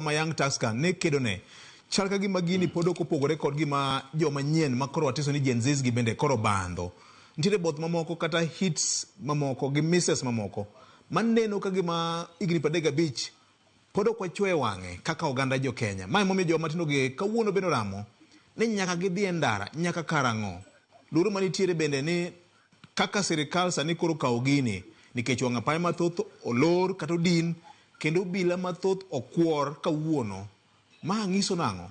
Ma Young Tusker ne kedone chal ka gima gini pod ok opogore kod gima joma nyien ma koro watiso ni Gen Zs gi bende koro bandho. Nitiere both mamoko kata hits mamoko gi misses mamoko maneno ka gima higni 35 pod ok wachwe wang'e kaka oganda jo Kenya. Mae momiyo joma matindo gi kawuono bende oramo ni nyaka gidhi e ndara nyaka karang'o. Luoro manitiere bende ni kaka sirikal sani koro kawo gini nikech wang' apaya mathoth olor kata odin kendo obila mathoth okwor kawuono. Ma nyiso nang'o?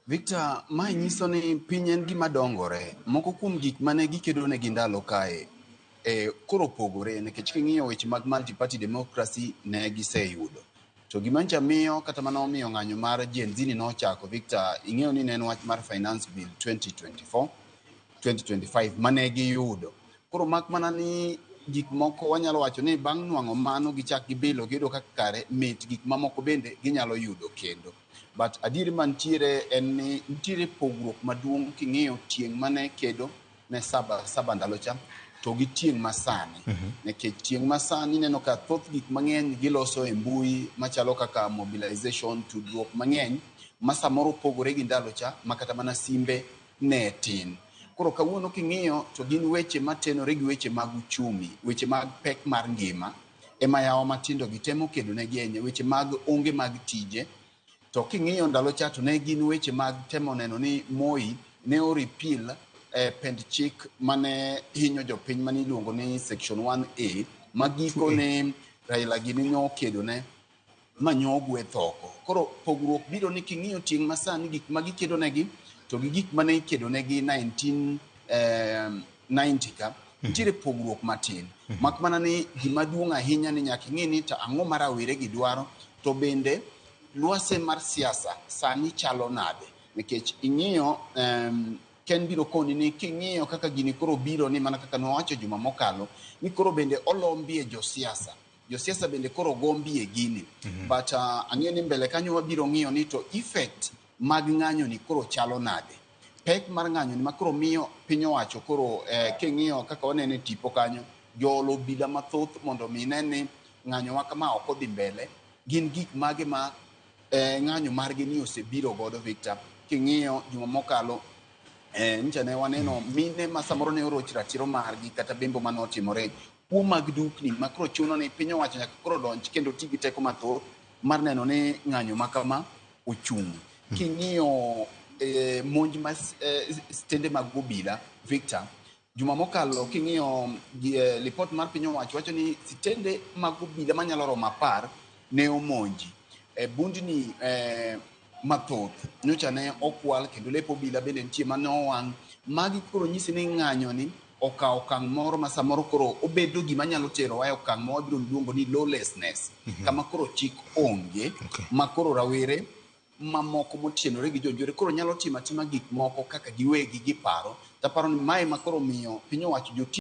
Victor, mae nyiso ni piny en gima dongore. Moko kuom gik mane gikedo ne gi ndalo kae koro opogore nikech king'iyo weche mag multi-party democracy ne giseyudo. To gima ncha miyo kata mana omiyo ng'anyo mar Gen Z ni nochako Victor, ing'eyo ni ne en wach mar Finance Bill 2024 2025 mane giyudo. Koro mak mana ni gik moko wanyalo wacho ni bang' nwang'o mano gichak gibilo giyudo kaka kare mit gik mamoko bende ginyalo yudo kendo. But adieri mantiere en ni nitiere pogruok maduong' king'iyo tieng' mane kedo ne saba saba ndalo cha to gi tieng' masani. Nikech tieng' masani ineno ka thoth gik mang'eny giloso e mbui machalo kaka mobilization, tudruok mang'eny ma samoro opogore gi ndalo cha ma kata mana simbe ne tin. Koro kawuono king'iyo to gin weche matenore gi weche mag uchumi, weche mag pek mar ngima ema yawa matindo gi temo kedo negi ahinya, weche mag onge mag tije. To king'iyo ndalo cha to ne gin weche mag temo neno ni Moi ne o repeal pend chik mane hinyo jopiny mane iluongo ni section 1A ma giko ne Raila gini nyokedo ne ma nyogwe thoko. Koro pogruok biro ni king'iyo tieng' masani gik ma gikedo negi to gi gik mane ikedo negi 1990 ka nitiere pogruok matin. Mak mana ni gima duong' ahinya ni nyaka ing'i ni to ang'o ma rawere gi dwaro to bende lwase mar siasa sani chalo nade nikech ing'iyo Ken biro koni ni king'iyo kaka gini koro biro ni mana kaka nwawacho juma mokalo ni koro bende olombie josiasa josiasa bende koro gombie gini. But ang'eyo ni mbele kanyo wabiro ng'iyo ni to effect mag ng'anyo ni koro chalo nade, pek mar ng'anyo ni ma koro miyo piny owacho koro king'iyo kaka waneno e tipo kanyo joolo obila mathoth mondo mi ne ni ng'anyo wa kama ok odhi mbele gin gik mage ma ng'anyo margi ni osebiro godo Victor. King'iyo juma mokalo ncha ne waneno mine ma samoro ne oroch ratiro margi kata bembo mane otimore kuo mag dukni ma koro chuno ni piny owacho nyaka koro donj kendo ti gi teko mathoth mar neno ni ng'anyo ma kama ochung'. King'iyo monj ma stende mag obila Victor, juma mokalo king'iyo lipot mar piny owacho wacho ni sitende mag obila manyalo romo 10 ne omonji. Bundni mathoth nyocha ne okwal kendo lep obila bende nitie mane owang'. Magi koro nyisi ni ng'anyo ni okawo okang' moro ma samoro koro obedo gima nyalo terowa e okang' ma wabiro luongo ni lawlessness. Kama koro chik onge, ma koro rawere mamoko motienore gi jonjore koro nyalo timo atima gik moko kaka giwegi giparo. Taparo ni mae ma koro miyo piny owacho joti